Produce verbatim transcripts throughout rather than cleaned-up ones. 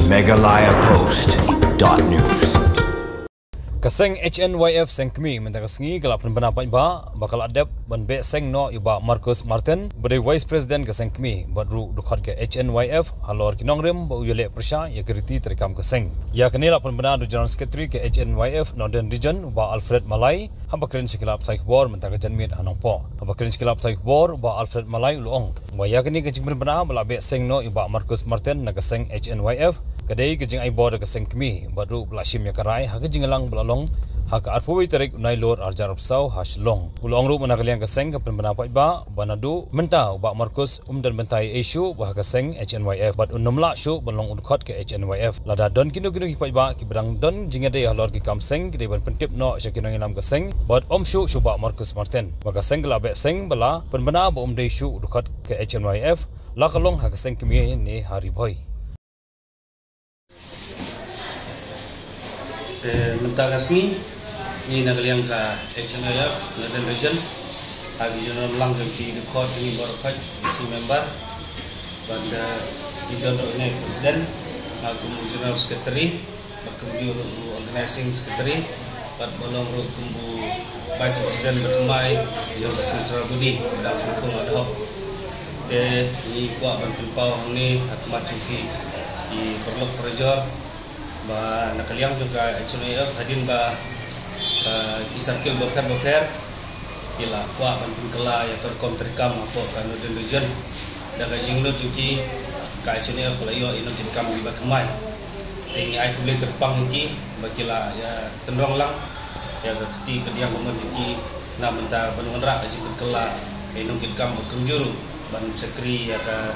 Meghalaya Post dot news. Ka seng H N Y F seng kmie mynta ka sngi ka la pynbna paidbah ba ka la dep ban beh seng noh ïa u Bah Marcus Martin ba dei Vice President ka seng kmie bad ruh u dkhot ka H N Y F halor ki nongrim ba u ïaleh pyrshah ïa ka riti treikam ka seng. Ïa kane la pynbna da u General Secretary ka H N Y F Northern Region u Bah Alfred Malai haba kren sha ki lad pathai khubor mynta ka janmiet ha Nongpoh. Haba kren sha ki lad pathai khubor u Bah Alfred Malai u la ong ba ïa kane ka jingpynbna ba la beh seng noh ïa u Bah Marcus Martin na ka seng H N Y F ka dei ka jingai bor da ka seng kmie bad ruh ba la shim ïa ka rai ha ka jingïalang ba la long ha ka arphew wei tarik u Nailur arhajar arphew saw ha Shillong. U la ong ruh ba na ka liang ka seng ka pynbna paidbah ba naduh mynta u Bah Marcus um don bynta ei ei shuh ba ha ka seng H N Y F bad un ym lah shuh ban long u dkhot ka H N Y F. Lada don kino kino ki paidbah kiba dang don jingïadei halor ki kam seng ki dei ban pyntip noh sha ki nongïalam ka seng bad ym shuh sha u Bah Marcus Martin ba ka seng ka la beh seng ba la pynbna ba um dei shuh u dkhot ka H N Y F la ka long ha ka seng kmie ne ha Ri Bhoi. Te mynta ka sngi ngi na ka liang ka H N Y F Northern Region ha ki jingïalang jong ki dkhot jong ngi baroh kawei ki seng member bad, eh, ngi don ruh ne President, ah, kum u General Secretary bad kumjuh ruh u Organizing Secretary bad ba long ruh kum u Vice President ba thymmai jong ka Central Body ba dang sngewthuh ad hoc. Te ngi kwah ban pynpaw hangne ha khmat jong phi ki paralok parajor ba na ka liang jong ka H N Y F hadien ba, ah, ki circle bapher bapher ki la kwah ban pynkylla ïa ka rukom treikam hapoh ka Northern Region. Da ka jinglut jong ki ka H N Y F ka la ïoh ïa ki nongkitkam kiba thymmai. Te ngi ai khublei kyrpang ïa ki ba ki la ïa tynrong lang ïa ka kti kadiang kamon jong ki na bynta ban wanrah ka jingpynkylla ïa ki nongkitkam bad kumjuh ruh ban shakri ïa ka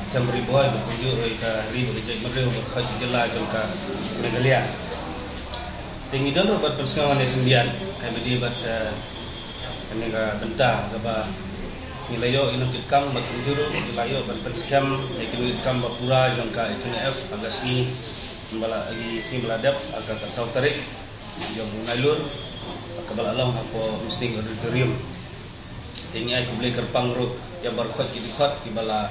them Ri Bhoi bad kumjuh ruh ïa ka ri bad ka jaitbynriew bad ka jylla jong ka Meghalaya. Te ngi don ruh ban pynsngew hangne khyndiat ha ba dei bad, eh, kane ka bynta kaba ngi la ïoh ïa ki nongkitkam bad kumjuh ruh ngi la ïoh ban pynskhem ïa ki nongkitkam ba pura jong ka H N Y F ha ka sngi ba la, ha ka sngi ba la dep ha ka, ka saw tarik jong u Nailur kaba la long hapoh Umsning Auditorium. Te ngi ai khublei kyrpang ruh ïa baroh kawei ki dkhot kiba la,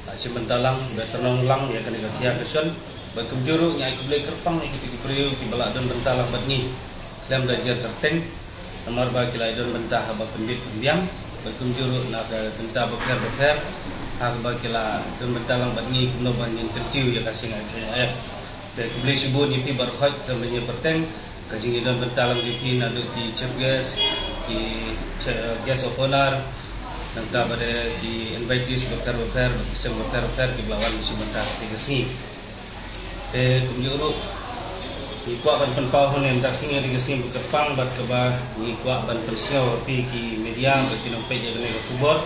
ah, shim bynta lang, ba tynrong lang ïa kane ka khia ka shon. Bad kumjuh ruh ngi ai khublei kyrpang ïa kito ki briew kiba la don bynta lang bad ngi khlem da jer kyrteng. Namar ba ki la don bynta haba pynbit pynbiang bad kumjuh ruh na ka bynta bapher bapher ha kaba ki la don bynta lang bad ngi kumno ba ngin kyntiew ïa ka seng H N Y F. Te khublei shibun ïa phi baroh kawei khlem da jer kyrteng. Ka jingïadon bynta lang jong phi naduh ki chief guest, ki che-, guest of honour, nangta bad ki invitees bapher bapher, ki seng bapher bapher kiba la wan shim bynta ha kane ka sngi. Te kumjuh ruh ngi kwah ban pynpaw hangne mynta ka sngi, ka dei ka sngi ba kyrpang bad kaba ngi kwah ban pynsngew ïa phi ki media bad ki nongpeit ïa kane ka khubor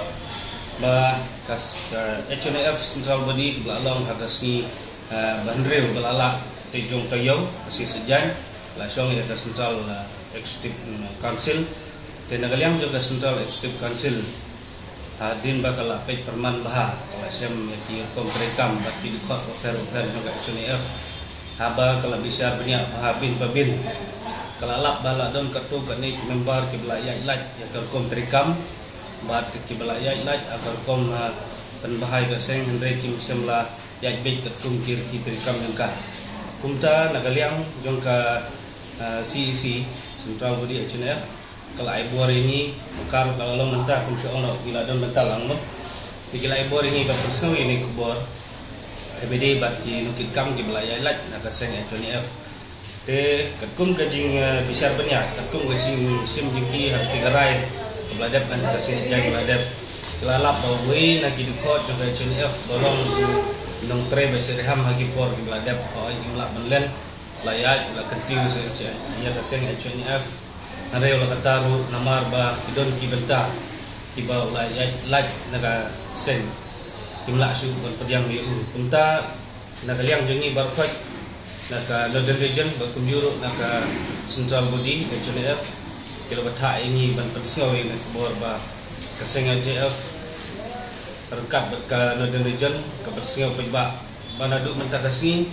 ba ka s-, ka H N Y F Central Body kaba la long ha ka sngi, eh, ba hynriew ba la lah te jong ka ïew, ka sngi Saitjaiñ, la shong ïa ka Central, eh, Executive, mm, Council. Te na ka liang jong ka Central Executive Council, hadien ba ka la peit pyrman bha, ka la shem ïa ki rukom treikam bad ki dkhot bapher bapher jong ka H N Y F. Haba ka la bishar bniah bha bin pa bin, ka la lap ba la don katto katne ki member kiba la ïaid lait ïa ka rukom treikam bad kiba la ïaid lait ïa ka rukom, ah, pynbha ïa ka seng, hynrei kim shym la ïaid beit katkum ki riti treikam jong ka. Kumta na ka liang jong ka, ah, C E C, Central Body H N Y F, ka la ai bor ïa ngi, ka ruh ka la long mynta, kum shu ong noh, ngi la don bynta lang mo. Te ki la ai bor ïa ngi ban pynsngew ïa kane ka khubor ha ba dei bad ki nongkitkam kiba la ïaid lait na ka seng H N Y F. Te katkum ka jing, eh, bishar bniah, katkum ka jingshim jong ki ha kata ka rai kaba la dep, na ka sngi Saitjaiñ kaba la dep, ki la lap ba uwei na ki dkhot jong ka H N Y F ba long u nongtrei ba shitrhem ha ki por kiba la dep, hooid, im lah ban len, la ïaid, la kyntiew ïa ka seng H N Y F. Hynrei la kata ruh namar ba ki don ki bynta kiba u la ïaid lait na ka seng, kim lah shuh ban pdiang ïa u. Kumta na ka liang jong ngi baroh kawei, na ka Northern Region bad kumjuh ruh na ka Central Body H N Y F, ki la bthah ïa ngi ban pynsngew ïa kane ka khubor ba ka seng H N Y F ryngkat bad ka Northern Region ka pynsngew paidbah ba naduh mynta ka sngi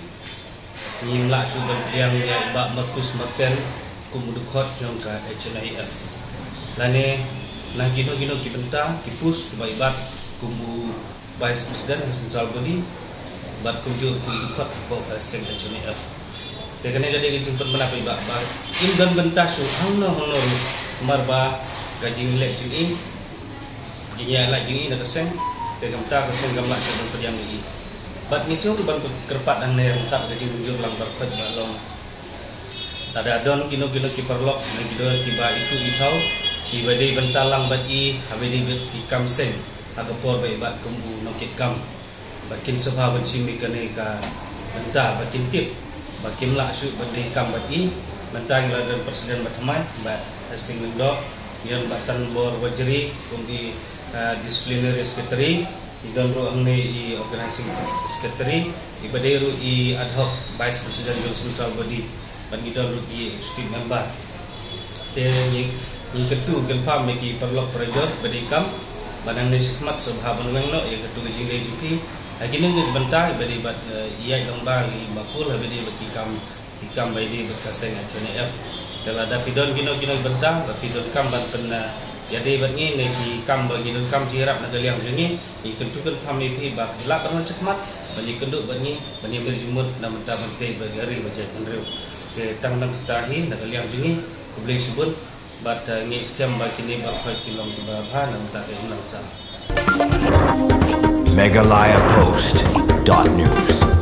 ngim lah shuh ban pdiang ïa i Bah Marcus Martin kum u dkhot jong ka H N Y F. Lane na kino kino ki bynta, ki post kiba i Bah kum u Vice President ha Central Body, bad kumjuh ki dkhot hapoh ka seng H N A F. Te kane ka dei ka jingpynbna phi ba ba im don bynta shuh hangno hangno ruh, namar ba ka jingleh jong i, jingïaleh jong i na ka seng, te kumta ka seng kam lah shuh ban pdiang ïa i. Bad ngi shu ban kyrpad hangne ryngkat ka jingjur lang barkhot ba long lada don kino kino ki paralok ne ki don kiba ithuh ithaw kiba dei ban bynta lang bad i haba dei bad ki kam seng ha ka por ba i bat kum u nongkitkam, ba kin sngewbha ban shim ïa kane ka bynta, ba kin tip ba kim lah shuh ban dei kam bad i. Mynta ngi la don president ba thymmai, Bah Hastings Lyngdoh, ngi don Bah Tanbor Wajri kum i, ah, disciplinary secretary, ngi don ruh hangne i organizing secretary, iba dei ruh i ad hoc vice president jong central body, bad ngi don ruh i executive member. Te ngi, ngi kyntu kynpham ïa ki paralok parajor ba dei kam, ba nangne shakhmat sngewbha ban weng noh ïa katu ka jingleh jong phi ha kine ki bynta ba dei bad, eh, ïaid lang ba ngi ba kul ha ba dei bad ki kam, ki kam ba dei bad ka seng H N A F. Te lada phi don kino kino bynta ba phi donkam ban pyn, eh, ïadei bad ngi ne ki kam ba ngi donkam jingïarap na ka liang jong ngi, ngi kyntu kynpham ïa phi ba phi lah ban wan shakhmat ban ïakynduh bad ngi, ban ïamir jingmut na bynta ban tei bad ka ri bad jaitbynriew. Te tang nangta hi na ka liang jong ngi, khublei shibun. Bad, eh, ngi skhem ba kine baroh ki long kiba bha na ka bynta ka imlang sahlang. Meghalaya Post dot news.